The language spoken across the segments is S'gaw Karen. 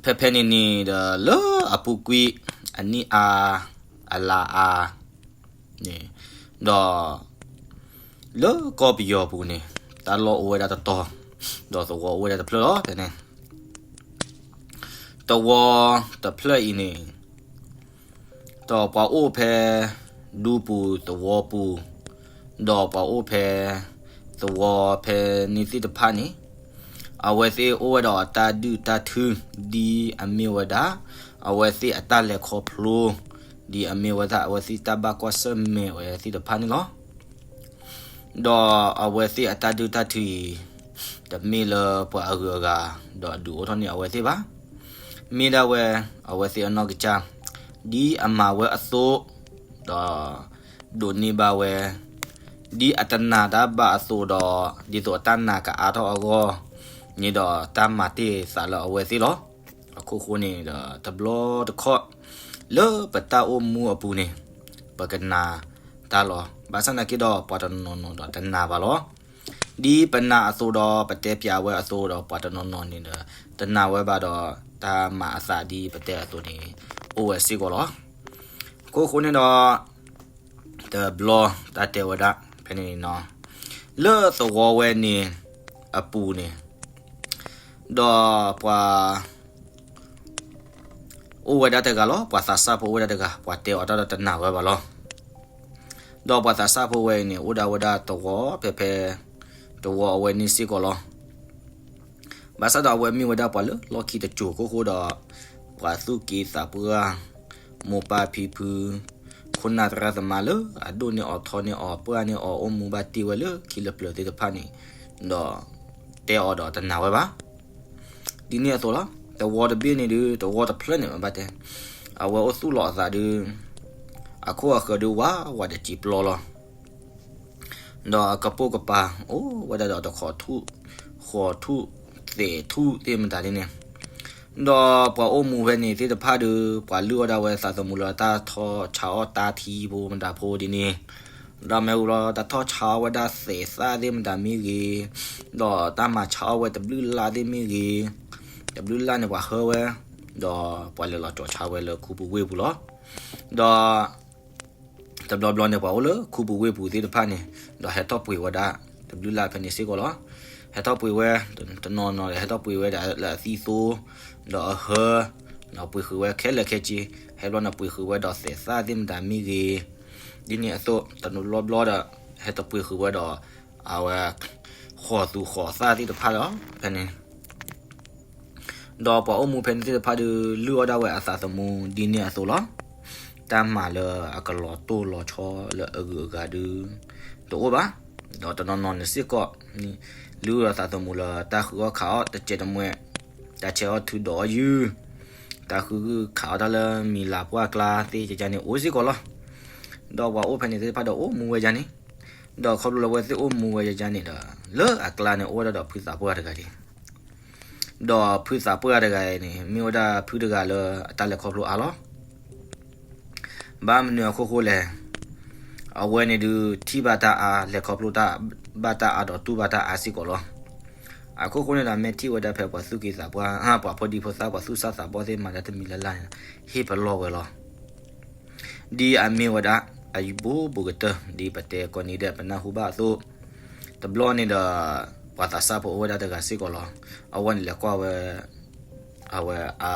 ဖဲဖဲန့ၣ်န့ၣ်ဒီး လၢအပူၤကွံာ် အနံၣ်အါ အလါအါန့ၣ်ဒီး လၢကီၢ်ပယီၤပူၤန့ၣ် တၢ်လီၢ်အိၣ်ဝဲဒၣ်တတီၤ, ဒီးသဝီအိၣ်ဝဲဒၣ်တဖျၢၣ်လီၤ. ဖဲန့ၣ် သဝီတဖျၢၣ်အံၤန့ၣ် ဒီးပှၤအိၣ်ဖဲ ဒူပူၤသဝီပူၤ, ဒီးပှၤအိၣ်ဖဲသဝီဖဲန့ၣ်သ့ၣ်တဖၣ်န့ၣ် အဝဲသ့ၣ်အိၣ်ဝဲဒီးအတၢ်ဒုၣ်တၢ်ထု ဒ်အမ့ၢ်ဝဲဒၣ် အဝဲသ့ၣ်အတၢ်လဲၤခီဖျိ, ဒ်အမ့ၢ်ဝဲဒၣ် အဝဲသ့ၣ်တၢ်ဘၣ်ကွၢ်ဆၢၣ်မဲာ်ဝဲသ့ၣ်တဖၣ်န့ၣ်လီၤ. ဒီးအဝဲသ့ၣ်အတၢ်ဒုၣ်တၢ်ထုအံၤ တမ့ၢ်လၢပှၤအဂုၤအဂၤ ဒီးအဒုးအိၣ်ထီၣ်န့ၢ်အဝဲသ့ၣ်ဘၣ်. မ့ၢ်ဒၣ်ဝဲ အဝဲသ့ၣ်အနီၢ်ကစၢ် ဒ်အမၤဝဲအသိး, ဒီးဒိးန့ၢ်ဘၣ်ဝဲ ဒ်အတနာ်တၢ်ဘၣ်အသိးဒီး ဒ်သိးအတၢ်နာ်ကအါထီၣ်အဂီၢ်န့ၣ်ဒီး တၢ်မၤတ့ၢ်သးလၢအဝဲသ့ၣ်လီၤ. အခိၣ်ဃိန့ၣ်ဒီး တဘျီတခီၣ် လၢပတၢ်အိၣ်မူအပူၤန့ၣ် ပကနာ်တၢ်လီၤ. ဘၣ်ဆၣ်သနာ်က့ဒီး ပှၤတနီၤနီၤဒီးတနာ်ဘၣ်လီၤ. ဒ်ပနာ်အသိးဒီး ပတဲပၠးဝဲအသိးဒီး ပှၤတနီၤနီၤန့ၣ်ဒီး တနာ်ဝဲဘၣ်ဒီး တၢ်မၤအသးဒ်ပတဲအသိးန့ၣ် အိၣ်ဝဲစ့ၢ်ကီးလီၤ. အခိၣ်ဃိန့ၣ်ဒီး တဘျီတၢ်တဲဝဲဒၣ် ဖဲန့ၣ်န့ၣ်နီၤ, လၢသဝီဝဲန့ၣ်အပူၤန့ၣ် ဒီးပှၤ အိၣ်ဝဲဒၣ်တဂၤလီၤ. ပှၤသးစၢ်ဖိအိၣ်ဝဲဒၣ်တဂၤ, ပှၤတဲအီၤတၢ်ဒီးတနာ်ဝဲဘၣ်လီၤ. ဒီးပှၤသးစၢ်ဖိဝဲအံၤန့ၣ် အိၣ်ဒၣ်ဝဲဒၣ်သဝီဖဲဖဲ သဝီအဝဲန့ၣ်စ့ၢ်ကီးလီၤ. ဘၣ်ဆၣ်ဒီးအဝဲမ့ၢ်ဝဲဒၣ်ပှၤလၢလီၢ်ခံတစိၤအခိၣ်ဃိဒီး ပှၤသူၣ်က့သးပှၢ်, မိၢ်ပၢ်ဖံဖု, ခိၣ်နၢ်သရၣ်သမါလၢအဒိၣ်န့ၢ်အီၤထီန့ၢ်အီၤပှၢ်န့ၢ်အီၤအိၣ်မူဘၣ်တ့ၢ်ဝဲလၢခံလၢပျၢၤသ့ၣ်တဖၣ်န့ၣ် ဒီးတဲအီၤဒီးတနာ်ဝဲဘၣ်. ဒ်န့ၣ်အသိးလီၤ. သဝီတဘ့ၣ်န့ၣ်ဒုး သဝီတဖျၢၣ်န့ၣ်မ့ၢ်ဘၣ်တဲ, အဝဲအိၣ်သူၣ်လီၤအသးဒုး အခိၣ်အဃၢၤဒုးဝးဝးတစံးပျီလီၤ. ဒီးအကပိာ်ကပၤအိၣ်ဝဲဒၣ်ဒီးတခိးထူၣ်, ဃီၤထူၣ်, သဲးထူၣ်သ့ၣ်မတၤဒ်န့ၣ်, ဒီးပှၤအိၣ်မူဖဲန့ၣ်သ့ၣ်တဖၣ်ဒုး ပှၤလုၢ်အီၣ်ဒၣ်ဝဲသးသမူလၢတၢ်ထီၣ်ဆါအီၣ်တၢ်ထံဖိမတၤဖိဒ်န့ၣ်, ဒီးမ့ၢ်ဝံၤလီၤ တၢ်ထီၣ်ဆါအီၣ်ဝဲဒၣ်သဲးသၣ်သ့ၣ်မတၤမ့ၢ်ဂ့ၤ, ဒီးတၢ်မၤဆါအီၣ်ဝဲတဘျုးလၢ်သ့ၣ်မ့ၢ်ဂ့ၤ, တဘျုးလၢ်န့ၣ်ပှၤဟၢဝဲ, ဒီးပှၤလဲၤလီၤကၠီၤဆါဝဲလၢခူပူၤဝ့ၢ်ပူၤလီၤ. ဒီး တဘျီဘျီန့ၣ် ပှၤအိၣ်လၢခူပူၤဝ့ၢ်ပူၤသ့ၣ်တဖၣ်န့ၣ် ဒီးဟဲထီၣ်ပှ့ၤဝဲဒၣ် တဘျုးလၢ်ဖဲန့ၣ်စ့ၢ်ကီးလီၤ. ဟဲထီၣ်ပှ့ၤဝဲ တနီၤနီၤဒီး ဟဲထီၣ်ပှ့ၤဝဲဒၣ်လၢအသံၣ်သိ, ဒီးအဟၢ, ဒီးပှ့ၤဃုာ်ဝဲခဲလၢာ်ခဲဆ့, ဟဲဘျီန့ၣ်ပှ့ၤဃုာ်ဝဲဒီးသဲးသၣ်သ့ၣ်မတၤမ့ၢ်ဂ့ၤ, ဒ်န့ၣ်အသိး တနီၤဘျီဘျီဒီး ဟဲထီၣ်ပှ့ၤဃုာ်ဝဲဒီး အဝဲ ဃီၤသူဃီၤသၣ်သ့ၣ်တဖၣ်လီၤ ဖဲန့ၣ် ဒီးပှၤအိၣ်မူဖဲန့ၣ်သ့ၣ်တဖၣ်ဒုး လုၢ်အီၣ်ဒၣ်ဝဲအသးသမူဒ်န့ၣ်အသိးလီၤ. တၢ်မၤလၢအကလီၤတိၢ်လီၤဆီလၢအဂုၤအဂၤဒုး တအိၣ်ဘၣ်. ဒီးတနီၤနီၤန့ၣ်စ့ၢ်ကီး လုၢ်အီၣ်သးသမူလၢတၢ်ဃုအီၣ်ခးအီၣ်တစဲးတမှဲး, တၢ်ဆဲးအီၣ်ထုးဒီးအီၣ်ယုၢ်, တၢ်ဃုခးအီၣ်တၢ်လၢမံၤလၤပှၢ်ကျါသ့ၣ်ကကန့ၣ်အိၣ်စ့ၢ်ကီးလီၤ. ဒီးပှၤအိၣ်ဖဲန့ၣ်သ့ၣ်တဖၣ်ဒီးအိၣ်မူဝဲဒ်န့ၣ်, ဒီးခီဖျိလၢအဝဲသ့ၣ်အိၣ်မူဝဲဒ်န့ၣ်ဒီး လၢအကျါန့ၣ် အိၣ်ဝဲဒၣ်ဒီးဖုသးပှၢ်တဂၤန့ၣ် ဒီးဖုသးပှၢ်တဂၤအံၤန့ၣ် မ့ၢ်ဝဲဒၣ်ဖုတဂၤလၢအတၢ်လဲၤခီဖျိအါလီၤ. ဘၣ်မနုၤအခိၣ်ဃိလဲၣ်, အဝဲန့ၣ်ဒုးထံၣ်ဘၣ်တၢ်အါ, လဲၤခီဖျိတၢ်ဘၣ်တၢ်အါ ဒီးတူၢ်ဘၣ်တၢ်အါစ့ၢ်ကီးလီၤ. အခိၣ်ဃိန့ၣ်ဒီး မ့ၢ်ထံၣ်ဝဲဒၣ်ဖဲပှၤသူၣ်က့သးပှၢ်, ပှၤဖိဒံဖိသၣ်, ပှၤသူၣ်စၢ်သးဘီၣ်သ့ၣ်မၤတၢ်တမံၤလၢ်လၢ်န့ၣ် ဟ့ၣ်ပလီၢ်ဝဲလီၤ. ဒ်အမ့ၢ်ဝဲဒၣ် အယုၢ်ဘိဘူးကတၢၢ် ဒ်ပတဲကိးနံၤဒဲး ပနၢ်ဟူဘၣ်အသိး, တဘျီန့ၣ်ဒီး ပှၤသးစၢ်ဖိအိၣ်ဝဲဒၣ်တဂၤစ့ၢ်ကီးလီၤ. အဝဲန့ၣ်လဲၤကွၢ်ဝဲ အဝဲအ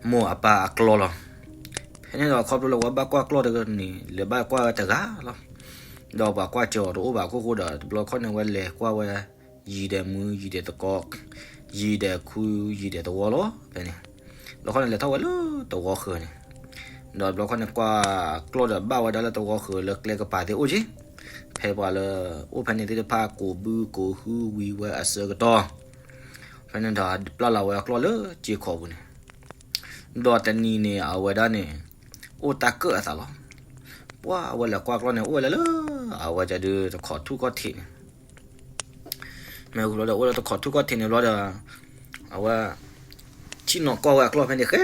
မိၢ်အပၢ်အကျီၢ်လီၤ. ဖဲန့ၣ်ဒီးခီဖျိလၢအဝဲဘၣ်ကွၢ်ကျီၢ်တဂၤန့ၣ် လဲၤဘၣ်ကွၢ်ဝဲတဂၤလီၤ. ဒီးပှၤကွၢ်စၢၤအီၤတအိၣ်ဘၣ်အခိၣ်ဃိဒီး တဘျီခီန့ၣ် အဝဲလဲၤကွၢ်ဝဲ ယံၤဒဲးမူ ယံၤဒဲးသကိး, ယံၤဒဲးခူ ယံၤဒဲးသဝီလီၤ ဖဲန့ၣ်. တဘျီခီန့ၣ် လဲၤထီၣ်ဝဲလၢသဝီဃၢၤန့ၣ်, ဒီးတဘျီခီန့ၣ် ကွၢ်ကျီၢ်ဒီးဘၣ်ဝဲဒၣ်လၢသဝီဃၢၤလၢကျဲကပၤသ့ၣ်အိၣ်က့ၤ, ဖဲပှၤလၢအိၣ်ဖဲန့ၣ်သ့ၣ်တဖၣ် ကိးဘုကိးဟုဝံၤဝဲအဆၢကတီၢ် ဖဲန့ၣ်ဒီး ပျၢ်လီၤဝဲအကျီၢ်လၢစ့ခိးပူၤန့ၣ်, ဒီးတနံၤန့ၣ် အဝဲဒၣ်န့ၣ် အိၣ်တၢ်ကၢၣ်အသးလီၤ. ပှၢ်အဝဲလဲၤကွၢ်ကျီၢ်န့ၣ် အိၣ်ဝဲလၢလၢ အဝဲကဒုးတခိးထူၣ်ကီၢ်ထံးန့ၣ်, မ့ၢ်ဃူလီၤဒီး အိၣ်လၢတခိးထူၣ်ကီၢ်ထံးန့ၣ်ဘျီဒီး အဝဲ ဆ့ၣ်နီၤကွၢ်ဝဲအကျီၢ်ဖဲန့ၣ် ဃဲ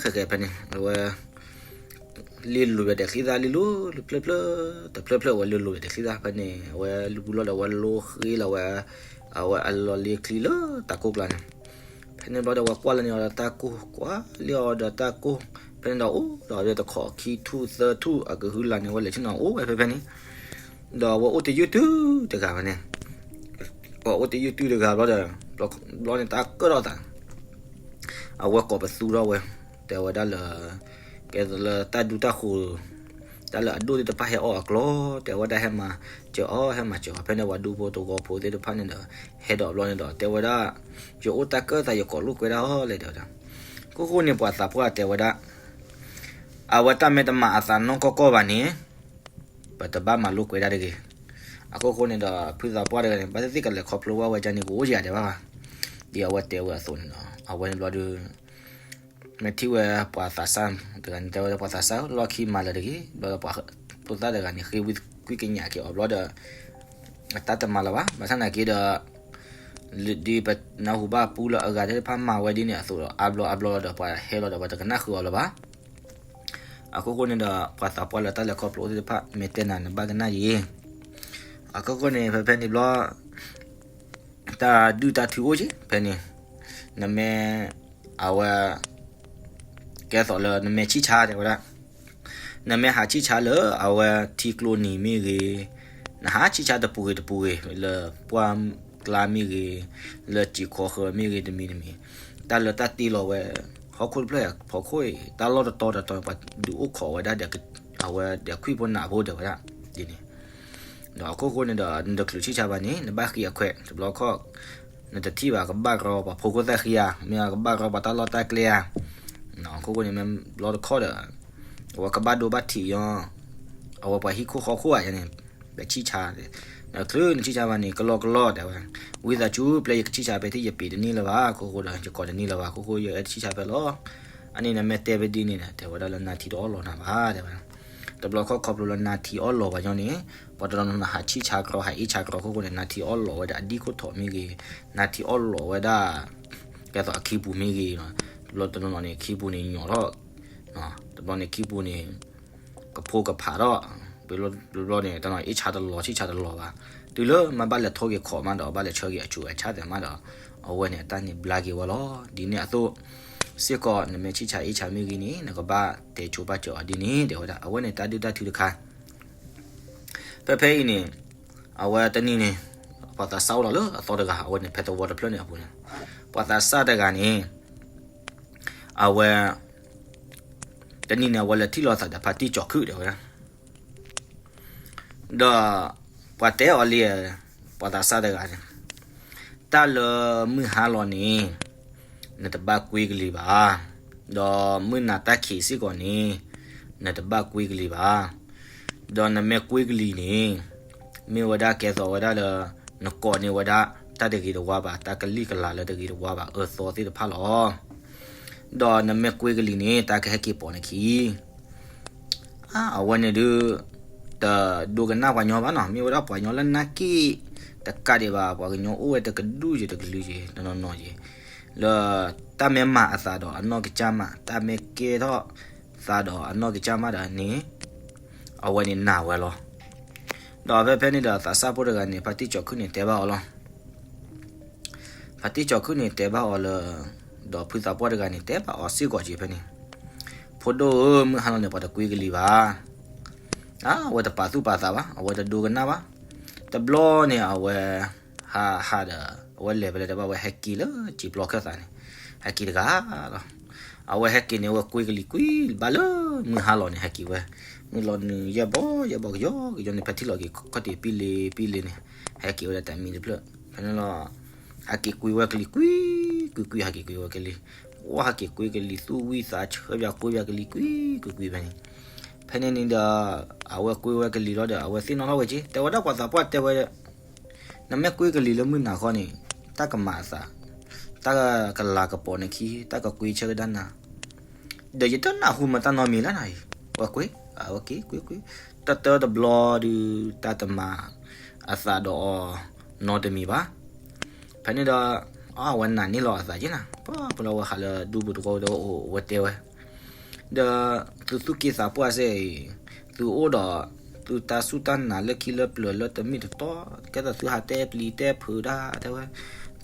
ဃဲဃဲဖဲန့ၣ် အဝဲ လ့လိၤဝဲဒီးဃံသၣ် လ့လိၤဖျၢၣ်ဖျၢၣ် တဖျၢၣ်ဖျၢၣ် အဝဲလ့လိၤဝဲဒီးဃံသၣ်ဖဲန့ၣ် အဝဲလူၤပူၤလီၤဒီး အဝဲလိဃ့လီၤဝဲ အဝဲအလီၤလ့ချံလၢတၢ်ကိၢ်ကျါန့ၣ်, ဖဲန့ၣ်ဘျီဒီး ဝဲကွၢ်လၢန့ၣ်အီၤဒီးတၢ်ကိၢ်, ကွၢ်လၢအီၤဒီးတၢ်ကိၢ်, ဖဲန့ၣ်ဒီးအိၣ်ဒီးတခီၣ်ခံထူၣ်သၢထူၣ် အကဟုလၢ်န့ၣ် ဝဲလဲၤဆ့ၣ်နီၤအိၣ်ဝဲဖဲဖဲန့ၣ်, ဒီးအဝဲအိၣ်တယုၢ်တုၤတဂၤဖဲန့ၣ်, အဝဲအိၣ်တယုၢ်တုၤတဂၤဘျီဒီး, ဘျီန့ၣ်တၢ်ကၢၣ်ထီၣ်သး အဝဲကိးပသူထီၣ်ဝဲ, တဲဝဲဒၣ်လၢ, ကဲသိးလၢတၢ်ဒူတၢ်ဃိၤ, တၢ်လၢအဒိၣ်သ့ၣ်တဖၣ်ဟဲအီၣ်အကျိၤ, တဲဝဲဒၣ်ဟဲမၤစၢၤအီၤ ဟဲမၤစၢၤအီၤ, ဖဲန့ၣ်ပှၤဒူဖိသဝီဖိသ့ၣ်တဖၣ်န့ၣ်ဒီး, ဟဲဒီးဘျီန့ၣ်ဒီး တဲဝဲဒၣ်, ယအိၣ်တၢ်ကၢၣ်သး ယကိးလိာ်ကွဲဒၣ်အီၤလဲၣ် တဲဝဲဒၣ်, အခိၣ်ဃိန့ၣ် ပှၤသးပှၢ်တဲဝဲဒၣ်, အဝဲတၢ်မ့ၢ်တမၤအသးနီၢ်ကီၢ်ကီၢ်ဘၣ်န့ၣ် ပတဘၣ်မၤလိာ်ကွဲဒၣ်တဂ့ၤ. အခိၣ်ဃိန့ၣ်ဒီး ဖုသးပှၢ်တဂၤန့ၣ် ဘၣ်သ့ၣ်သ့ၣ်ကလဲၤခီဖျိဘၣ်ဝဲဒၣ်န့ၣ် ကအိၣ်ယၤဒဲးဘၣ်ဘၣ်, ဒ်အဝဲတဲဝဲအသိးန့ၣ်ဒီး အဝဲန့ၣ်ဘျီဒီး, မ့ၢ်ထံၣ်ဝဲပှၤသးစၢ်တဂၤန့ၣ် တဲဝဲပှၤသးစၢ်လီၢ်ခံမၤလၢၤတဂ့ၤ, ဘျီဒီးပှၤဖိသၣ်တဂၤန့ၣ် ဃ့ဝံကွံာ်ကညးက့ၤအီၤဘျီဒီး, အတၢ်တမၤလၢၤဘၣ်, ဘၣ်ဆၣ်သနာ်က့ဒီး ဒ်ပနၢ်ဟူဘၣ်ပူလၢအဂၤသ့ၣ်တဖၣ်မၤဝဲဒ်န့ၣ်အသိးဒီး အါဘျီအါဘျီလီၤဒီး ပှၤဟဲလီၤဒီး ပှၤတကနၣ်ဃုာ်အီၤလၢၤဘၣ်. အခိၣ်ဃိန့ၣ်ဒီး ပှၤသးပှၢ်လၢတၢ်လဲၤခီဖျိသ့ၣ်တဖၣ် မ့ၢ်တဲနၤ နဘၣ်ကနၣ်ယံၤ. အခိၣ်ဃိန့ၣ် ဖဲဖဲန့ၣ်ဘျီ တၢ်ဒုၣ်တၢ်ထုအိၣ်က့ၤ ဖဲန့ၣ်, နမ့ၢ်, အဝဲ, ကဲသိးလၢနမ့ၢ်ဆံၣ်ဆါတဲဝဲဒၣ်, နမ့ၢ်ဟးဆံၣ်ဆါလၢအဝဲထံကျိနံၤမ့ၢ်ဂ့ၤ, နဟးဆံၣ်ဆါတပူၤဂ့ၤတပူၤဂ့ၤ လၢပှၢ်ကျါမ့ၢ်ဂ့ၤ, လၢစံာ်ခီဃၢၤမ့ၢ်ဂ့ၤတမံၤတမံၤ, တၢ်လၢတၢ်တ့လီၤဝဲ, ဟီၣ်ခိၣ်တဖျၢၣ်ဖီခိၣ်အံၤ တၢ်လီၢ်တတီၤတတီၤ ပှၤဒုးအိၣ်ခိးဝဲဒၣ်ဒီး, အဝဲဒီးခွံၣ်ဖိနးဖိတဲဝဲဒၣ်, ဒ်န့ၣ် ဒီးအခိၣ်ဃိန့ၣ်ဒီး နတချုးဆံၣ်ဆါဘၣ်န့ၣ် နဘၣ်ဃ့အခွဲးတဘျီခီၣ်, နတထံၣ်ဘၣ်ကဘၣ်ရီပှၤဖိခိၣ်သၣ်ဃံဧါ, မ့ၢ်ကဘၣ်ရီပှၤတၢ်လီၢ်တၢ်ကျဲဧါ, အခိၣ်ဃိန့ၣ်မ့ၢ်ဘျီတခီၣ်ဒီး, အဝဲကဘၣ်ဒိဘၣ်ထံးညီ, အဝဲပှၤဟံၣ်ခိၣ်ဃီခိၣ်ဧါန့ၣ်, ပဆံၣ်ဆါ, နချုးနဆံၣ်ဆါဘၣ်န့ၣ် ကလီကလီတဲဝဲ, ဝံသးစူၤ ပျဲယကဆံၣ်ဆါဖဲထံၣ် ယပ့ၤတန့ၢ်လၢၤဘၣ် အခိၣ်ဃိဒီး ယကိးတန့ၢ်လၢၤဘၣ် အခိၣ်ဃိ ယအဲၣ်တဆံၣ်ဆါဖဲလီၤ. အန့ၣ်နမ့ၢ်တဲဖဲဒ်န့ၣ်ဒီး တဲဝဲဒၣ်လၢနါထံတအီၣ်လီၤနၤဘၣ် တဲဝဲ, တဘျီခီၣ်ခီဖျိလၢနါထံအီၣ်လီၤဘၣ်ညီန့ၣ်, ပှၤတနီၤနီၤဟးဆံၣ်ဆါကြီ ဟးအ့ၣ်ဆါကြီအခိၣ်ဃိန့ၣ် နါထံအီၣ်လီၤဝဲဒၣ်အဒံခိၣ်ထိးမ့ၢ်ဂ့ၤ, နါထံအီၣ်လီၤဝဲဒၣ်, ကဲသိးအခံပူၤမ့ၢ်ဂ့ၤ, တဘျီတနီၤနီၤန့ၣ် ခံပူၤန့ၣ်ညီထီၣ်, တဘျီန့ၣ်ခံပူၤန့ၣ်, ကဖိကဖးထီၣ်, တဘျီန့ၣ် တနီၤအ့ၣ်ဆါတလီၤ ဆံၣ်ဆါတလီၤဘၣ်, တုၤလၢမ့ၢ်ဘၣ်လဲၤထီၣ်က့ၤခိးမးဒီး ဘၣ်လဲၤဆှၢက့ၤအဆူးအဆါသ့ၣ်မးဒီး, အဝဲန့ၣ်အတၢ်န့ၣ်ဘျါက့ၤဝဲလီၤ. ဒ်န့ၣ်အသိးစ့ၢ်ကီး နမ့ၢ်ဆံၣ်ဆါအ့ၣ်ဆါမ့ၢ်ဂ့ၤန့ၣ် နကဘၣ်တဲဆိပာ်စၢၤအီၤဒ်န့ၣ် တဲဝဲဒၣ် အဝဲန့ၣ်တၢ်ဒုၣ်တၢ်ထုတခါ ဖဲဖဲအံၤန့ၣ်, အဝဲတနံၤန့ၣ်, ပှၤသးစၢ်အိၣ်လီၤလၢအသီတဂၤ အဝဲန့ၣ်ဖဲသဝီတဖျၢၣ်န့ၣ်အပူၤန့ၣ်, ပှၤသးစၢ်တဂၤန့ၣ်, အဝဲ, တနံၤန့ၣ် အဝဲလဲၤထံၣ်လိာ်သးဒီးဖါတံၢ်ကၠီၤခုၣ်တဲဝဲဒၣ် ဒီး, ပှၤတဲအီၤလံ, ပှၤသးစၢ်တဂၤန့ၣ်, တၢ်လၢမုၢ်ဟါလီၤန့ၣ်, နတဘၣ်ကွ့ကလံၤဘၣ်, ဒီးမုၢ်နၤတၢ်ခံးစ့ၢ်ကီးန့ၣ်, နတဘၣ်ကွ့ကလံၤဘၣ်, ဒီးနမ့ၢ်ကွ့ကလံၤန့ၣ်, မ့ၢ်ဝဲဒၣ်ကဲသိးဝဲဒၣ်လၢ, နကိးန့ၢ်ဝဲဒၣ်, တၢ်တဂ့ၤတဝါဘၣ် တၢ်ကလံၣ်ကလၤလၢတဂ့ၤတဝါဘၣ်အၢသီသ့ၣ်တဖၣ်လီၤ ဒီးနမ့ၢ်ကွ့ကလံၤန့ၣ် တၢ်ကဟဲက့ၤပိာ်နခံ အဝဲန့ၣ်ဒုး, တဒိကနၣ်ပှၤညီဘၣ်နီၤ မ့ၢ်ဝဲဒၣ်ပှၤညီလၢနၢ်က့ၣ်, တကးဒံးဘၣ် ပှၤကညီအိၣ်ဝဲတကဒူၣ်က့ၤတကလုာ်က့ၤ တနီၤနီၤက့ၤ, လၢ, တၢ်မ့ၢ်မၤအသးဒီးအနီၢ်ကစၢ်မး တၢ်မ့ၢ်ကဲထီၣ်, သးဒီးအနီၢ်ကစၢ်မးဒီးန့ၣ်, အဝဲန့ၣ်နာ်ဝဲလီၤ ဒီးဖဲဖဲန့ၣ်ဒီးသးစၢ်ဖိတဂၤန့ၣ် ဖါတံၢ်ကၠီၤခုၣ်န့ၣ်တဲဘၣ်အီၤလီၤ ဖါတံၢ်ကၠီၤခုၣ်န့ၣ်တဲဘၣ်အီၤလၢ, ဒီးဖုသးပှၢ်တဂၤန့ၣ် တဲဘၣ်အီၤစ့ၢ်ကီးက့ၤဖဲန့ၣ်, ဖိဒိၣ်ဧၢ မုၢ်ဟါလီၤန့ၣ် ပှၤတကွ့ကလံၤဘၣ်, အဝဲတပာ်သူၣ်ပာ်သးဘၣ် အဝဲတဒိကနၣ်ဘၣ်, တဘျီန့ၣ်အဝဲ, ဟးဟးဒီး, အဝဲလဲၤဖဲလဲၣ်တဲဘၣ်ဝဲဟဲက့ၤလၢစံာ်ပျီခၢၣ်သးန့ၣ်, ဟဲက့ၤတဂၤလီၤ အဝဲဟဲက့ၤန့ၣ် အဝဲကွ့ကလံၤကွံာ်ဘၣ်လၢမုၢ်ဟါလီၤန့ၣ် ဟဲက့ၤဝဲ, မုၢ်လီၤနုာ်ယဲၢ်ဘီယဲၢ်ဘီကယီကယီန့ၣ် ဖဲထံၣ်လီၤက့ၤခီၣ်ထံးပံလ့ပံလ့န့ၣ်, ဟဲက့ၤဝဲဒၣ်တၢ်မံတဖျၢၣ်, ဖဲန့ၣ်လီၤ, ဟဲက့ၤကွံာ်ဝဲကလံၤကွံာ်, ကွံာ်ကွံာ်ဟဲက့ၤကွံာ်ဝဲကလံၤ, အိၣ်ဟဲက့ၤကွံာ်ကလံၤသူၣ်ဝံသးဆၢပၠးကွံာ်ပၠးကလံၤကွံာ်ကွံာ်ကွံာ်ဖဲန့ၣ်, ဖဲန့ၣ်န့ၣ်ဒီး, အဝဲကွံာ်ဝဲကလံၤလီၤဒီး အဝဲသ့ၣ်နီၣ်ထီၣ်ဝဲက့ၤ တဲဝဲဒၣ်ပှၤသးပှၢ်တဲဝဲ နမ့ၢ်ကွံကလံၤလၢမုၢ်နၤဃီန့ၣ်, တၢ်ကမၤအသး, တၢ်ကလၤကပီၤနခံ, တၢ်ကကွံဆၢကဒါနၤ, ဒီးယတနၢ်ဟူမတၢ်နီတမံၤလၢနၤအံၤ, ဝဲကွံ, အဝဲက့ၤကွံကွံ, တၢ်တၢတဘျီဒုး, တၢ်တမၤအသးဒီးအီၤနီတမံၤဘၣ်. ဖဲန့ၣ်ဒီး, အဝဲနာ်န့ၢ်လီၤအသးက့နၤ, ပှၤပလီဝဲဟးလၢဒူပူၤတဝီဒီးအိၣ်ဝဲတဲဝဲ ဒီးသုသူၣ်က့သးပှၢ်စ့ၢ်အံၤ, သုအိၣ်ဒီးသုတၢ်စူၢ်တၢ်နာ်လၢခံလၢပျၢၤလၢတမ့ၢ်တတီ, ကဲသိးသုဟးတဲပျံၤတဲဖုးဒၣ်တဲဝဲ, သု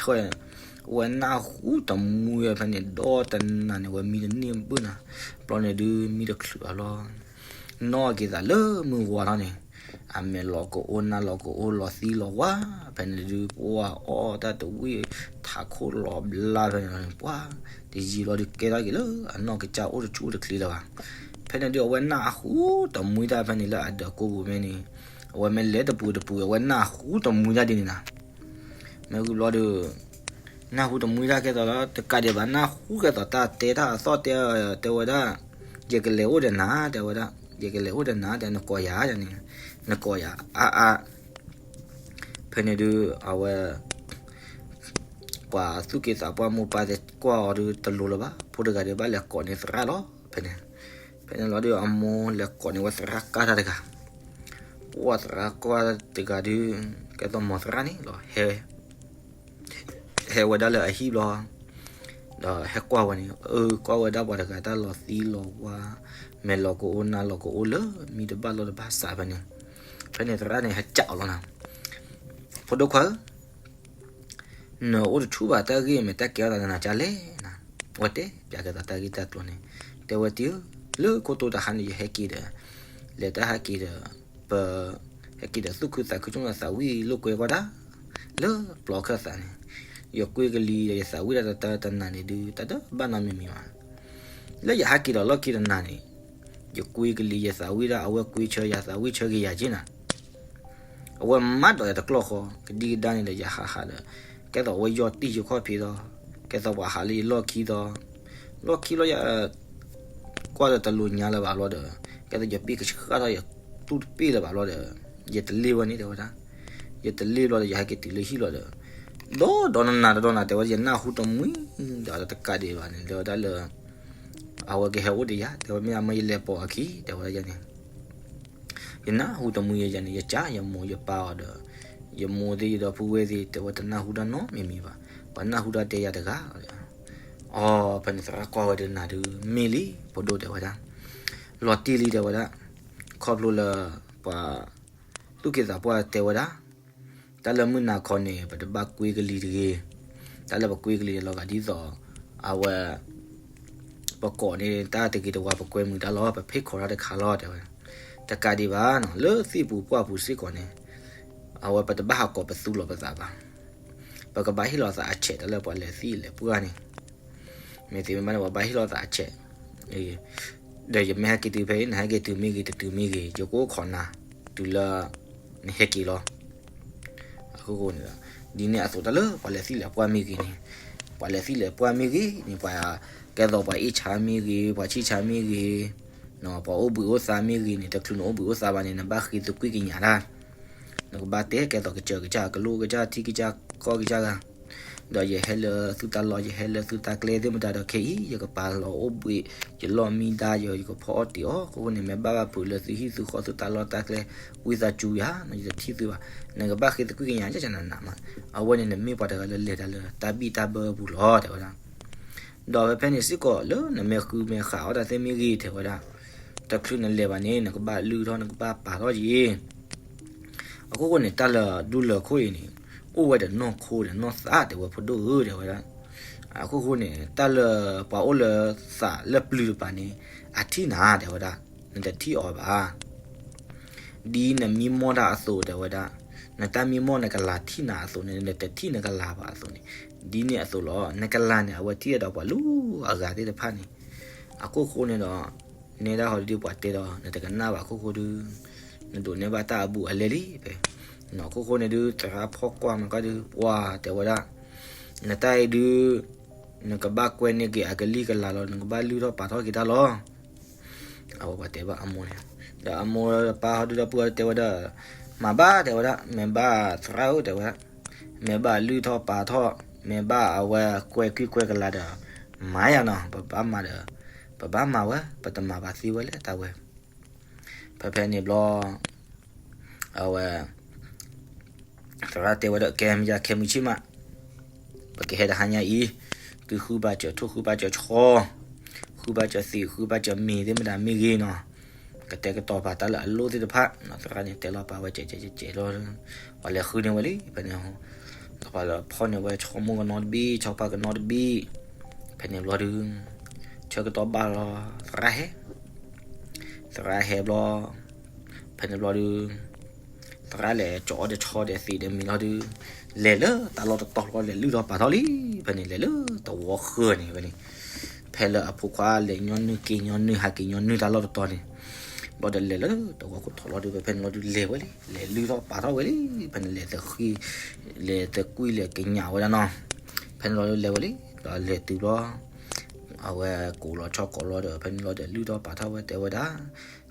အဝဲမၤဆၢၣ် အဝဲနၢ်ဟူတမှံဝဲဖဲန့ၣ် ဒီတနၤန့ၣ် အဝဲမံတန့ၢ်ဘၣ်နၤ, ဘျီန့ၣ်ဒုးမံတချုးအလီၢ် နီၣ်က့ၤသးလၢမုၢ်ဝါထီၣ်န့ၣ်, အမဲာ်လီၤကအိၣ် နၢ်လီၤကအိၣ် လီၤသံလီၤဝါ, ဖဲန့ၣ်ဒုး ပှၢ်အီၣ်တၢ်တဝံၣ် ထးခိၣ်လီၤဘျါဖဲန့ၣ်လီၤန့ၣ် ပှၢ်တယံာ်လီၤဒုး ကဲထီၣ်က့ၤလၢအနီၢ်ကစၢ်အိၣ်တဆူၣ်အိၣ်တချ့လၢၤဘၣ်. ဖဲန့ၣ်ဒုး အဝဲနၢ်ဟူတမှံတၢ်ဖဲန့ၣ်လၢအဒၢးကိးပူၤဖဲန့ၣ်, အဝဲမ့ၢ်လဲၤတပူၤတပူၤ အဝဲနၢ်ဟူတမှံတၢ်ဒ်န့ၣ်နၤ. မ့ၢ်ဂုၢ်ဘျီဒီး နၢ်ဟူတမှံတၢ်ကဲသိးလီၤ တကးဒံးဘၣ် နၢ်ဟူကဲသိးတၢ်တဲတၢ်အသီၣ်တဲ တဲဝဲဒၣ်, ယကလဲၤအိၣ်ဒီးနၤ တဲဝဲဒၣ်, ယကလဲၤအိၣ်ဒီးနၤ တဲ နကိးယၤန့ၣ်, နကိးယၤအါအါ. ဖဲန့ၣ်ဒုး အဝဲ ပှၤသူၣ်က့သးပှၢ်မိၢ်ပၢ်သ့ၣ်ကွၢ်အီၤဒုး တလိၤလၢၤဘၣ်, ဖိတဂၤဒီးဘၣ်လဲၤကိးန့ၢ်သရၣ်လီၤ. ဖဲန့ၣ်, ဖဲန့ၣ်လီၤဒုး အမိၢ်လဲၤကိးန့ၢ်ဝဲသရၣ်ကၢ်တၢ်တဂၤ, ပှၢ်သရၣ်ကၢ်တဂၤဒုး ကဲသိးမိၢ်သရၣ်န့ၣ်လီၤ ဟဲ ဟဲဝဲဒၣ်လၢအဟံၣ်ဘျီ, ဒီးဟဲကွၢ်ဝဲန့ၣ် အၢ ကွၢ်ဝဲဒၣ်ပှၤတဂၤတၢ်လီၤသံလီၤဝါ, မဲာ်လီၤကအိၣ်နါလီၤကအိၣ်လၢ မံတဘၣ်လီၢ်တဘၣ်စးဖဲန့ၣ်, ဖဲန့ၣ်သရၣ်န့ၣ် ဟဲကးအီၤလီၤနၤ, ဖိဒိၣ်ခွါဧၢ နအိၣ်တဆူၣ်ဘၣ် တၢ်ဂ့ၢ်မ့ၢ်တၢ်ကဲထီၣ်သးနၤကလဲၣ်နၤ, အဝဲတဲပၠးကဲသိးတၢ်ဂ့ၢ်တၢ်ကျိၤန့ၣ်, တဲဝဲတံၤဧၢ, လၢခိၣ်တိတဟါန့ၣ် ယဟဲက့ၤဒီး, လဲၤတၢ်ဟဲက့ၤဒီး, ပ, ဟဲက့ၤဒီးသူၣ်ခုသးခု ဆိကမိၣ်သးဝံၣ်လိာ်ကွဲကွၢ်တၢ်, လၢပျီခၢၣ်သးန့ၣ်, ယကွ့ကလံၤဒီးယသးဝံၣ်တၢ်တတၢတနၤန့ၣ်ဒုး တၢ်တဘၣ်နီတမံၤမံၤဘၣ်. လၢယဟဲက့ၤဒီးလီၢ်ခံတနၤန့ၣ်, ယကွ့ကလံၤယသးဝံၣ်တၢ် အဝဲကွ့ဆၢယၤသးဝံၣ်ဆၢက့ၤယၤက့နၤ အဝဲမၤဒီးယၤတကျီၢ်ဃီ ကဒံကဒါန့ၣ်ဒီး ယဟးဟးဒီး, ကဲသိးအဝဲယီၢ်တံၢ်ယခီၣ်ဖံးဒီး, ကဲသိးပှၤဟးလၢယလီၢ်ခံဒီး, လီၢ်ခံလီၤယၤ, ကွၢ်ဒီးတလိၤညါလၢၤဘၣ်ဘျီဒီး, ကဲသိးယပ့ၢ်ကဆှၣ်ထီၣ်ယတူၢ်တပ့ၢ်လၢၤဘၣ်ဘျီဒီး, ယတလ့ၢ်ဝဲန့ၣ် တဲဝဲဒၣ်, ယတလ့ၢ်ဘျီဒီး ယဟဲက့ၤတုၤလၢဟံၣ်လီၤဒီး, ဒီးဒီးနနၤဒီးနၤ တဲဝဲဒၣ် ယနၢ်ဟူတမှံဒီးတကးဒံးဘၣ်န့ၣ် တဲဝဲဒၣ်လၢ အဝဲကဟဲအိၣ်ဒီးယၤ တဲဝဲ မ့ၢ်အမၢယလဲၤပိာ်အခံ တဲဝဲဒၣ်န့ၣ် ယနၢ်ဟူတမှံယၤန့ၣ် ယကးယမိၢ်ယပၢ်အီၤဒီး, ယမိၢ်သ့ၣ်ယဒီပုၢ်ဝဲၢ်သ့ၣ် တဲဝဲတနၢ်ဟူတၢ်နီတမံၤမံၤဘၣ်, ပှၤနၢ်ဟူတၢ်တဲယၤတဂၤ, အီ ဖဲန့ၣ်သရၣ်ကွၢ်ဝဲဒီးနၤဒုး မ့ၢ်လံ ဖိဒိၣ်တဲဝဲဒၣ်, လီၤတံၢ်လံတဲဝဲဒၣ်, ခီဖျိလၢ ပှၤ သူၣ်က့သးပှၢ်တဲဝဲဒၣ်, တၢ်လၢမုၢ်နၤခီန့ၣ် ပတဘၣ်ကွ့ကလံၤတဂ့ၤ, တၢ်လၢပကွ့ကလံၤန့ၣ်လီၤဂာ်ဒ်သိး အဝဲ ပကိးန့ၢ်တၢ်တဂ့ၤတဝါ ပကွဲမုာ်တၢ်လီၤ ပဖ့ၣ်ခိးတၢ်တခါလီၤ တဲဝဲ, တကးဒံးဘၣ်နီၤ လၢသ့ၣ်ပူၤပှၢ်ပူၤစ့ၢ်ကီးန့ၣ်, အဝဲပတဘၣ်ဟးကိးပသူလီၤပသးဘၣ်, ပကဘၣ်ဟ့ၣ်လီၤသးအဆဲးတၢ်လၢပှၤလဲၤသံလဲၤပှၢ်န့ၣ် မ့ၢ်သ့မ့ၢ်ဘၣ်န့ၣ် ပှၤဘၣ်ဟ့ၣ်လီၤသးအဆဲး, ဒီးယမ့ၢ်ဟဲက့ၤတုၤဖဲအံၤ နဟဲက့ၤတုၤမ့ၢ်ဂ့ၤ တတုၤမ့ၢ်ဂ့ၤ ယကအိၣ်ခိးနၤ တုၤလၢ နဟဲက့ၤလီၤ. အဃိန့ၣ်ဒီး ဒ်န့ၣ်အသိးတၢ်လၢပှၤလဲၤသံလဲၤပှၢ်မ့ၢ်ဂ့ၤန့ၣ်, ပှၤလဲၤသံလဲၤပှၢ်မ့ၢ်ဂ့ၤန့ၣ် ပှၤကဲသိးပှၤအ့ၣ်ဆါမ့ၢ်ဂ့ၤ ပှၤဆံၣ်ဆါမ့ၢ်ဂ့ၤ, ပှၤအိၣ်ဘှံးအိၣ်သါမ့ၢ်ဂ့ၤန့ၣ် တချုးနအိၣ်ဘှံးအိၣ်သါဘၣ်န့ၣ် နဘၣ်ဃ့သကွံာ်ကညးတၢ် နကဘၣ်တဲကဲသိးကစၢၢ်ကစၢ် ကလိကစၢ် ထံကစၢ် ကီၢ်ကစၢ်ဂၤ, ဒီးယဟဲလၢသုတၢ်လီၢ် ယဟဲလၢသုတၢ်ကျဲသ့ၣ်မတၤဒီး ခဲအံၤ ယကပာ်လီၤအိၣ်ဘှံး ယလီၢ်မံဒါ ယကဖီအီၣ်တံၢ်အီၣ် အဃိန့ၣ် မ့ၢ်ဘၣ်ဘၣ်ဖုးလၢသုဟံၣ်သုဃီသုတၢ်လီၢ်တၢ်ကျဲ ဝံသးစူၤယၤ ယတထံၣ်သုဘၣ်, နကဘၣ်ဃ့သကွံာ်ကညး ယကနးနးမး, အဝဲန့ၣ်နမ့ၢ်ပှၤတဂၤလၢလဲၤတၢ်လၢတၢ်ဘံၣ်တၢ်ဘၢပူၤလီၤ တဲဝဲဒၣ် ဒီးဖဲဖဲန့ၣ်စ့ၢ်ကီး လၢနမ့ၢ်ဃုမ့ၢ်ဃာ်အီၣ်တၢ်သ့ၣ်မ့ၢ်ဂ့ၤ တဲဝဲဒၣ်, တချုးနလဲၤဘၣ်န့ၣ် နကဘၣ်လုၢ်ထီၣ် နကဘၣ်ပာ်ထီၣ်ယံၤ, အခိၣ်ဃိန့ၣ် တၢ်လၢဒူလၢၢ်ခိၣ်အံၤန့ၣ် အိၣ်ဝဲဒီးနီၢ်ခိဒီးနီၢ်သး တဲဝဲ ဖိဒိၣ်ဧၢ တဲဝဲဒၣ်, အခိၣ်ဃိန့ၣ် တၢ်လၢပှၤအိၣ်လၢသးလၢပျုၤတပၤန့ၣ် အထံၣ်နၤ တဲဝဲဒၣ်, နတထံၣ်အီၤဘၣ် ဒ်နမံမီၢ်တၢ်အသိး တဲဝဲဒၣ်, နတၢ်မံမီၢ်နကလၤထံၣ်နၤအသိးန့ၣ် နတထံၣ်နကလၤဘၣ်အသိးန့ၣ်, ဒ်န့ၣ်အသိးလီၤ နကလၤန့ၣ် အဝဲထံၣ်ဝဲဒီးပှၤလူၤအဂၤသ့ၣ်တဖၣ်န့ၣ်, အခိၣ်ဃိန့ၣ်ဒီး နဲဒၣ်ဟီဒ်ပှၤတဲဒီး နတကနၣ်ဘၣ်အခိၣ်ဃိဒီး, နဒိးန့ၢ်ဘၣ်တၢ်အဘူးအလဲလံ ဖဲ, အခိၣ်ဃိန့ၣ်ဒုး သရၣ်ဖီၣ်ကွၢ်မၤကီၢ်ဒုး ပှၤတဲဝဲဒၣ်, နတၢ်အံၤဒုး နကဘၣ်ကွဲန့ၢ်က့ၤအကလံၤကလၤလီၤ နကဘၣ်လုၢ်ထီၣ်ပာ်ထီၣ်က့ၤတၢ်လီၤ အဝဲပှၤတဲဘၣ်အမိၢ်န့ၣ်, ဒီးအမိၢ်ပၢ်ဟီဒုဒီပုၢ်ဝဲၢ်တဲဝဲဒၣ်, မၤဘၣ်တဲဝဲဒၣ်, မ့ၢ်ဘၣ်သရၣ်ဧၢတဲဝဲဒၣ်, မ့ၢ်ဘၣ်လုၢ်ထီၣ်ပာ်ထီၣ်, မ့ၢ်ဘၣ်အဝဲကွဲကံၢ်ကွဲကလၤဒီး, မၤယၤနီၤ, ပဘၣ်မၤဒီး, ပဘၣ်မၤဝဲ, ပတမၤဘၣ်သ့ဝဲလဲၣ်တၢ်ဝဲ. ဖဲဖဲန့ၣ်ဘျီ အဝဲ သရၣ်တဲဝဲဒီး ကဲမ့ၢ်ယၤခဲမုၢ်ဆ့ၣ်မး ပကဟဲတဟါညါအံၤ, သုဃုဘၣ်စၢၤထိၣ်ဃုဘၣ်စၢၤဆီ, ဃုဘၣ်စၢၤသံး ဃုဘၣ်စၢၤမ့ၤသ့ၣ်မတၤမ့ၢ်ဂ့ၤနီၤ, ကတဲာ်ကတီၤပာ်တၢ်လၢအလိၣ်သ့ၣ်တဖၣ်, သရၣ်န့ၣ်တဲလီၤပာ်ဝဲကဲးကဲးကဲးကဲးလီၤ, ပှၤလဲၤဃုန့ၢ်ဝဲလံ ဖဲန့ၣ်, ဒီးပှၤလၢဖီၣ်န့ၢ်ဝဲဆီမိၢ်ကနီတဘ့ၣ် ဆီဖါကနီတဘ့ၣ်, ဖဲန့ၣ်ဘျီဒုး ဆၢကတီၢ်ဘၣ်လီၤ သရၣ်ဟဲ သရၣ်ဟဲဘျီ, ဖဲန့ၣ်ဘျီဒုး သရၣ်လဲၤကၠီအီၣ်ဒီးဆီဒီးသံးဒီးမ့ၤလီၤဒုး, လဲၤလၢတၢ်လီၢ်တတီၤလီၤ လဲၤလုၢ်ထီၣ်ပာ်ထီၣ်လံ, ဖဲန့ၣ်လဲၤလၢတဝီဃၢၤန့ၣ်ဖဲန့ၣ်, ဖဲလၢအဖိခွါလဲၤညီနုၢ်က့ၤညီနုၢ် ဟးက့ၤညီနုၢ်တၢ်လီၢ်တတီၤန့ၣ်, ဘျီဒီးလဲၤလၢတဝီခိၣ်ထီၣ်လီၤဒီး ဖဲဖဲန့ၣ်လီၤဒုးလဲၤဝဲလံ, လဲၤလုၢ်ထီၣ်ပာ်ထီၣ်ဝဲလံ, ဖဲန့ၣ်လဲၤသဃံ, လဲၤသကွံာ်လဲၤကညးဝဲဒၣ်နီၤ, ဖဲန့ၣ်လီၤဒုးလဲၤဝဲလံ, ဒီးလဲၤတုၤဘျီ အဝဲကိးလီၤဆီကိးလီၤဒီး ဖဲန့ၣ်လီၤဒီးလုၢ်ထီၣ်ပာ်ထီၣ်ဝဲတဲဝဲဒၣ်,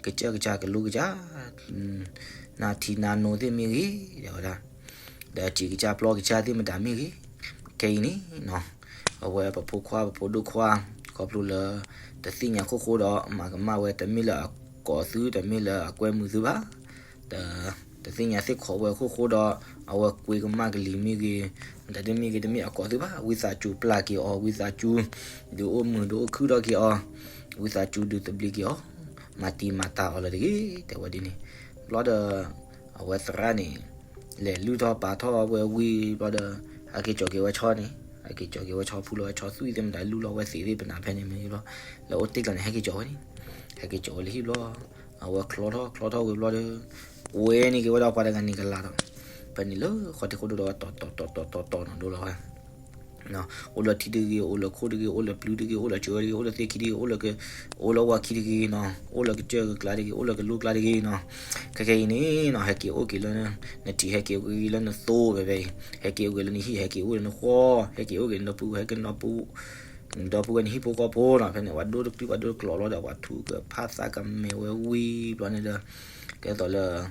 ကစၢၢ်ကစၢ်ကလူကစၢ်, နထံနါနိသ့ၣ်မ့ၢ်ဂ့ၤ, တဲဝဲဒၣ်, ဒီးစံးကစၢ်ပျီကစၢ်သ့ၣ်မတၤမ့ၢ်ဂ့ၤ, ခဲအံၤန့ၣ်နီၤ, အဝဲပဖိခွါပဖိဒိၣ်ခွါ, ခီဖျိလၢ တသ့ၣ်ညါခိၣ်ဃိဒီး မၤကမၣ်ဝဲ တမ့ၢ်လၢအကိးသု တမ့ၢ်လၢအကွဲမုာ်သုဘၣ်, ဒီး တသ့ၣ်ညါသ့ၣ်ခိးဝဲအခိၣ်ဃိဒီး အဝဲကွ့ကမၣ်ကလံၤမ့ၢ်ဂ့ၤ, တၢ်တမ့ၢ်ဂ့ၤတမ့ၢ်အကိးသုဘၣ်, ဝံသးစူၤပျၢ်က့ၤအီၤ, ဝံသးစူၤ ဒုးအိၣ်မုာ်ဒုးအိၣ်ခုၣ်ထီၣ်က့ၤအီၤ, ဝံသးစူၤဒုးသဘျ့က့ၤအီၤ, မၤတံၤမၤတာ်အီၤလၢတဂ့ၤ, တဲဝဲဒ်န့ၣ်, ဘျီဒီး အဝဲသရၣ်န့ၣ် လဲၤလုၢ်ထီၣ်ပာ်ထီၣ်ဝဲဝံၤဘျီဒီး ဟဲက့ၤကၠီၤက့ၤဝဲဆီန့ၣ်, ဟဲက့ၤကၠီၤက့ၤဝဲဆီဖူလီၤဝဲဆီသွံၣ်သ့ၣ်မတၤ လူလီၤဝဲသ့ၣ်သ့ၣ်ပနၢ်ဖဲန့ၣ်မ့ၢ်ဘျီ, လၢအိၣ်တ့ၢ်ကျါန့ၣ် ဟဲက့ၤကၠီၤဝဲန့ၣ်, ဟဲက့ၤကၠီၤဝဲလၢဟံၣ်ဘျီ, အဝဲချီထီၣ်ချီထီၣ်ဝံၤဘျီဒီး ကွဲန့ၢ်က့ၤဝဲဒၣ်ပှၤတဂၤန့ၣ်ကလၤဒီး, ဖဲန့ၣ်လၢဃီတံၢ်ခိၣ်ဒိၣ်ဒီး တီၤတီၤတီၤတီၤတီၤတီၤနီၤဒိလီၤဝဲ အိၣ်လၢထံတဂ့ၤ, အိၣ်လၢခိၣ်တဂ့ၤ, အိၣ်လၢပျုၤတဂ့ၤ, အိၣ်လၢစၢၤတဂ့ၤ, အိၣ်လၢသ့ၣ်ခံတဂ့ၤ, အိၣ်လၢ, အိၣ်လၢဝါခံတဂ့ၤနီၤ, အိၣ်လၢကစၢၢ်ကကျါတဂ့ၤ, အိၣ်လၢကလူကျါတဂ့ၤနီၤ, ခဲခဲအံၤန့ၣ်နီၤ ဟဲက့ၤအိၣ်က့ၤလၢ နထံၣ်ဟဲက့ၤအိၣ်က့ၤလၢနသိဖဲဖဲအံၤ, ဟဲက့ၤအိၣ်က့ၤလၢနဟံၣ်, ဟဲက့ၤအိၣ်လၢနဃီ, ဟဲက့ၤအိၣ်က့ၤလၢနဒီပုၢ်ဝဲၢ်, ဟဲက့ၤအိၣ်က့ၤလၢနဒီပုၢ်ဝဲၢ်နဟံၣ်ဖိဃီဖိနီၤ, ဖဲန့ၣ် ပှၤဒိၣ်တကျုၢ်ပှၤဒိၣ်တကျိၤလီၤဒီး ပှၤထူကဖၣ်သးကမဲာ်ဝဲဝံၤဘျီန့ၣ်ဒီး ကဲသိးလၢ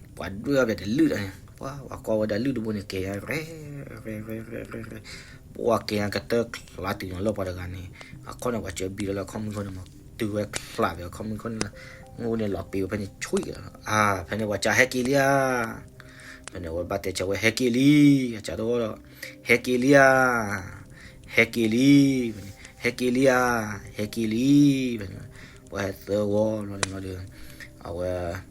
ပှၤဒွဲၣ်အီၤဖဲတလုၢ်ဒီးန့ၣ် ပှၤ, ပှၤကွၢ်ဝဲဒၣ်လုၢ်တဘိန့ၣ် ကဲယါရဲ, ရဲ, ရဲ, ရဲ, ရဲ, ပှၤကဲယါကတၢၢ်ချါတုၤညီလၢပှၤတဂၤန့ၣ်, အခီၣ်န့ၣ် ပှၤစၢၤဘံလီၤလၢအခီၣ်မုၢ်ခိၣ်န့ၣ်မး, တုၤဝဲချါဘၣ်အခီၣ်မုၢ်ခိၣ်န့ၣ်လီၤ, မ့ၢ်အိၣ်န့ၣ်လီၤပ့ၤဝဲဖဲန့ၣ် ဆှံ, အါ, ဖဲန့ၣ်ပှၤစံးဟဲက့ၤလံဧါ, ဖဲန့ၣ်ဝဲဘၣ်တဲဆၢဝဲ ဟဲက့ၤလံ, အစးထီၣ်ဒီး, ဟဲက့ၤလံဧါ, ဟဲက့ၤလံ, ဟဲက့ၤလံဧါ, ဟဲက့ၤလံ, ဖဲန့ၣ်, ပှၤဟဲသၢဝီဘျီန့ၣ်လီၤဒီး, အဝဲ, ပှၤ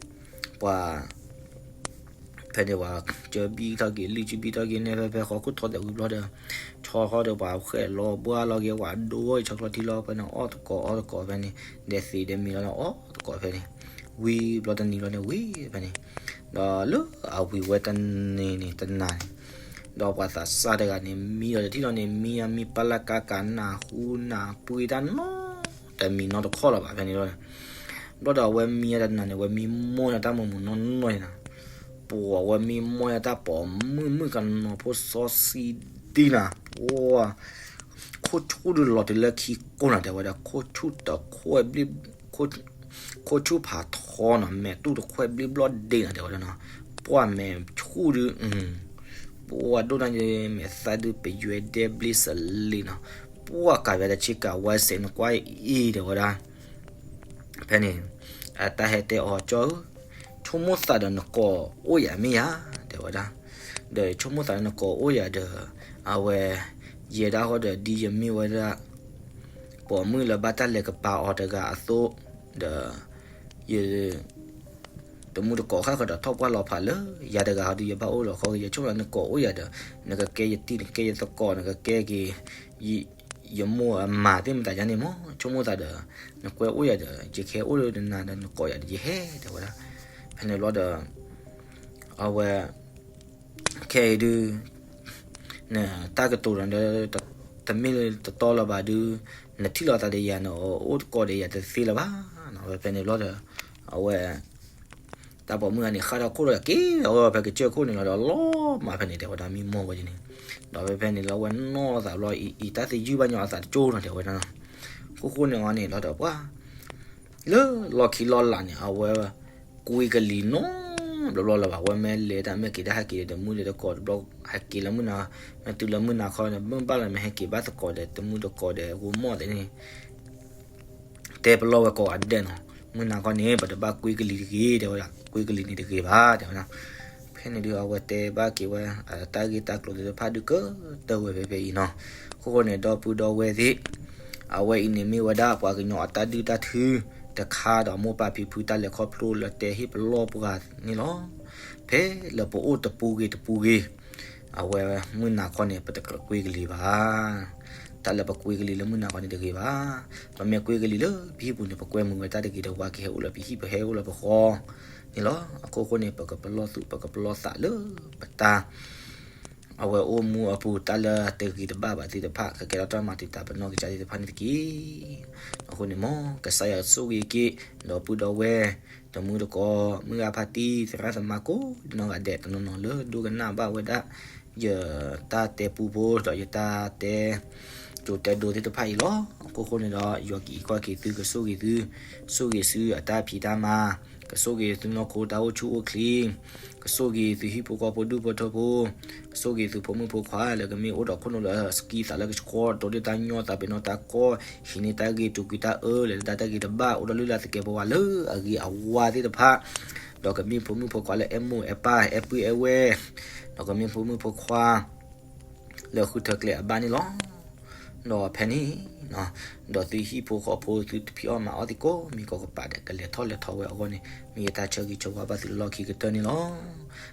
ဖဲန့ၣ်ပှၤစၢၤဘံထီၣ်က့ၤ လုၢ်စၢၤဘံထီၣ်က့ၤန့ၣ် ဖဲဖဲဃီခိၣ်ထီၣ်ဒီးဝံၤဘျီဒီး, ဆီထီၣ်ဒီးပှၤဃဲၣ်လီၤဘှါလီၤက့ၤ ပှၤဒိအီၣ်ဆီချီထံလီၤ ဖဲန့ၣ်အီၣ်သကိးအီသကိးဖဲန့ၣ်, ဒဲးသ့ဒဲးမ့ၤလီၤန့ၣ် အီၣ်သကိးဖဲန့ၣ်, ဝံၤဘျီတနံၤဘျီန့ၣ်ဝံၤဖဲန့ၣ်, ဒီးလၢအဝံၤဝဲတနံၤန့ၣ်တနၤန့ၣ်, ဒီးပှၤသးစၢ်တဂၤန့ၣ် မံဒီးတထံၣ်လီၤန့ၣ် မံအမံပၢ်လၢကါကးနၢ်ဟူနၢ်ပှ့ၤတၢ်နီတမံၤနီတခီလီၤဘၣ်ဖဲန့ၣ်လီၤ ဘျီဒီးအဝဲမံအတနၤန့ၣ် အဝဲမံမီၢ်ယတၢ်မိၢ်မိၢ်နီၢ်နီၢ်န့ၣ်နၤ, ပှၤဝဲမံမီၢ်ယတၢ်ပိာ်မုၣ်မုၣ်ကနီၤဖိစီဆှံဒံနၤ, ပှၤ, ခိၣ်ဆူၣ်ဒုးလီၤတုၤလၢခံကိၢ်နၤ တဲဝဲဒၣ် ခိၣ်ဆူၣ်တခွဲးဘျ့ၣ်, ခိၣ်ဆူၣ်ဖးထီနၤ မဲာ်တူၢ်တခွဲးဘျ့ၣ်ဘျီၣ်ဒ့နၤ တဲဝဲဒၣ်နီၤ, ပှၤမဲာ်ဆူၣ်ဒုး ပှၤဒိၣ်နၤ မဲာ်သၣ်ဒုးပယွဲဒဲဘျ့ၣ်စလ့နီၤ, ပှၤကးဝဲဒၣ်ဆ့ကၤဝါစဲးနကွၢ်အံၤ တဲဝဲဒၣ် ဖဲန့ၣ်, အတၢ်ဟဲတဲအီၤကၠီဧၢ, ဆိကမိၣ်သးဒီးနကိးအိၣ်ယၤမ့ၢ်ယၤ, တဲဝဲဒၣ်, ဒီးဆိကမိၣ်သးဒီးနကိးအိၣ်ယၤဒီး, အဝဲ, ယဲဒၣ်ဃီဒီးဒ်ယမ့ၢ်ဝဲဒၣ်, ပိာ်မုၣ်လၢဘၣ်တၢ်လဲၤကပၤအီၤတဂၤအသိး, ဒီး, ယ တမူတကိးဃၣ်ဃၢၤဒီးထီၣ်ပှၢ်လီၤဖးလၢယၤတဂၤဟီဒီး ယဘၣ်အိၣ်လီၤခီဂ့ၤ ယဆိကမိၣ်သးနကိးအိၣ်ယၤဒီး, နကကဲယတံၤ နကကဲယသကိး နကကဲက့ၤ, ယမိၢ်အမၤသ့ၣ်မတၤယါန့ၣ်မး ဆိကမိၣ်သးဒီး, နကွဲအိၣ်ယၤဒီး ယကဟဲအိၣ်လၢနနၤဒီး နကိးယၤဒီးယဟဲ တဲဝဲဒၣ်, ဖဲန့ၣ်ဘျီဒီး, အဝဲ ခဲအံၤဒုး, နတၢ်ကတိၤဒီး, တမ့ၢ်တတီလၢၤဘၣ်ဒုး, နထံၣ်လိာ်သးဒီးယၤန့ၣ် အိၣ်တကိးဒီးယၤတသ့လၢၤဘၣ်, ဝဲဖဲန့ၣ်ဘျီဒီး, အဝဲ, တၢ်ပိာ်မုၣ်ဂၤန့ၣ် ဃၣ်ထီၣ်ခိၣ်ဒီးက့ၤလီၤဝဲဖဲကစၢၢ်ခိၣ်န့ၣ်လီၤဒီး လီၤမးဖဲန့ၣ် တဲဝဲဒၣ်မံမီၢ်ဝဲဒ်န့ၣ်, ဒီးဝဲဖဲန့ၣ်လီၤဝဲနီၢ်သးဘျီအံၤ တၢ်သယုၢ်ဘၣ်ညီအသးတကၠိနီၤ တဲဝဲဒၣ်, ခိၣ်ဃိန့ၣ်အီၤန့ၣ်လီၤဒီးပှၤ လၢလီၢ်ခံလီၢ်လၤန့ၣ် အဝဲ, ကွ့ကလံၤနီတဘျီဘျီလၢၤဘၣ် အဝဲမ့ၢ်လဲၤတၢ်မ့ၢ်က့ၤတၢ်ဟဲက့ၤဒီးတမုၢ်ဒီးတကိးတဘျီ ဟဲက့ၤလၢမုၢ်နၤ, မ့ၢ်တုၤလၢမုၢ်နၤခီန့ၣ် မ့ၢ်ဘၣ်လၢမ့ၢ်ဟဲက့ၤဘၣ်သကိးဒီး တမုၢ်တကိးဒီးဂိၤမီၢ်သ့ၣ်န့ၣ် တဲပလီၢ်ဝဲကိးဂၤဒဲးနီၤ, မုၢ်နၤခီန့ၣ် ပတဘၣ်ကွ့ကလံၤတဂ့ၤ တဲဝဲဒၣ် ကွ့ကလံၤန့ၣ်တဂ့ၤဘၣ် တဲဝဲဒၣ်, ဖဲန့ၣ်ဒုးအဝဲတဲဘၣ်က့ၤဝဲ အတၢ်ဂ့ၢ်တၢ်ကျိၤသ့ၣ်တဖၣ်ဒုးကတၢၢ်ဝဲဖဲဖဲအံၤနီၤ, အခိၣ်ဃိန့ၣ် ဒီပုၢ်ဒီဝဲၢ်သ့ၣ် အဝဲအံၤန့ၣ်မ့ၢ်ဝဲဒၣ်ပှၤကညီအတၢ်ဒုၣ်တၢ်ထု တခါဒီး မိၢ်ပၢ်ဖံဖုတၢ်လဲၤခီဖျိလၢတဲဟ့ၣ်ပလီၢ်ပှၤန့ၣ်လီၤ. ဖဲလၢပအိၣ်တပူၤဂ့ၤတပူၤဂ့ၤ, အဝဲမုၢ်နၤခီန့ၣ် ပတကြၢးကွ့ကလံၤဘၣ်. တၢ်လၢပကွ့ကလံၤလၢမုၢ်နၤခီန့ၣ်တဂ့ၤဘၣ်. ပမ့ၢ်ကွ့ကလံၤလၢပဟံၣ်ပူၤန့ၣ် ပကွဲမုာ်ဝဲတၢ်တဂ့ၤတဝါ ကဟဲအိၣ်လၢပဟံၣ် ပဟဲအိၣ်လၢပဃီန့ၣ်လီၤ. အခိၣ်ဃိန့ၣ် ပကပလီၢ်သူၣ် ပကပလီၢ်သးလၢပတၢ် အ အဝဲအိၣ်မူအပူၤတၢ်လၢတဂ့ၤတဘၣ်ဘၣ်သ့ၣ်တဖၣ် ကကဲထီၣ်တၢ်မၤတံာ်တာ်ပနီၢ်ကစၢ်သ့ၣ်တဖၣ်န့ၣ်တက့ၢ်. အဃိန့ၣ်မ်ကစၢ်ယွၤကဆိၣ်ဂ့ၤက့ၤ ဒီပုၢ်ဒီဝဲၢ် တမူတကိး မုၢ်ဂၤဖါတံၢ် သရၣ်သမါကိးနီၢ်ဂၤဒဲး တနီၤနီၤလၢဒိကနၣ်ဘၣ်ဝဲဒၣ် ယတၢ်တဲပူဖိ ဒီးယတၢ်တဲ ကၠိတဲဒိသ့ၣ်တဖၣ်အံၤလီၤ. အဃိဃိန့ၣ်ဒီး ယွၤကအံးကီၢ်က့ၤသု ကဆိၣ်ဂ့ၤသု, ဆိၣ်ဂ့ၤဆူအတၢ်ဖံးတၢ်မၤ, ကဆိၣ်ဂ့ၤသုနီၢ်ခိတၢ်အိၣ်ဆူၣ်အိၣ်ချ့, ကဆိၣ်ဂ့ၤသုဟံၣ်ဖိဃီဖိဒူၣ်ဖိထၢဖိ, ကဆိၣ်ဂ့ၤသုဖိမုၣ်ဖိခွါလၢကမ့ၢ်အိၣ်ဒီးခိၣ်နူာ်လၢအစကံသးလၢကဆှီ တိဒၣ်တၢ်ညီသးပ့ၤနီၣ်တၢ်ကီ, ဟံးန့ၢ်တၢ်ဂ့ၤ တူာ်ကွံာ်တၢ်အၢ လဲၤလၢတၢ်ဂ့ၤတဘၣ် အိၣ်ဒီးလုၢ်လၢ်သကဲးပဝးလၢအဂ့ၤအဝါသ့ၣ်တဖၣ်, ဒီးကမ့ၢ်ဖိမုၣ်ဖိခွါလၢအဲၣ်မိၢ်အဲၣ်ပၢ် အဲၣ်ပုၢ်အဲၣ်ဝဲၢ်, ဒီးကမ့ၢ်ဖိမုၣ်ဖိခွါ လၢဃုထၢကျဲအဘၣ်န့ၣ်လီၤ. ဒီးဖဲန့ၣ် ဒီးသုဟံၣ်ဖိဃီဖိ သုတဖံးအီၣ်မၤအီၣ်သကိး မ့ၢ်ကီးကပၤဒီး ကလဲၤထီၣ်လဲၤထီဝဲအဂီၢ်န့ၣ် မ့ၢ်ယတၢ်ဆၢဂ့ၤဆၢဝါဘၣ်သုလၢလီၢ်ခံကတၢၢ်န့ၣ်လီၤ.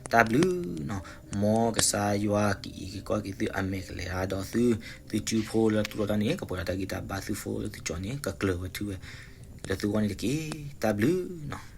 တၢ်ဘျုးနီၤ, မ်ကစၢ်ယွၤကအံးက့ၤကီၢ်က့ၤသု အမဲာ်ကလဲၤဧါဒီးသု, သုစုဖိလၢသူၣ်လီၤတၢ်န့ၣ် ကပှဲၤဒီးတၢ်ဂံၢ်တၢ်ဘါ သုဖိလၢသုကၠီန့ၣ် ကကျၢၤဝဲထုဝဲ လၢသုဂီၢ်န့ၣ်တက့ၢ်. တၢ်ဘျုးနီၤ.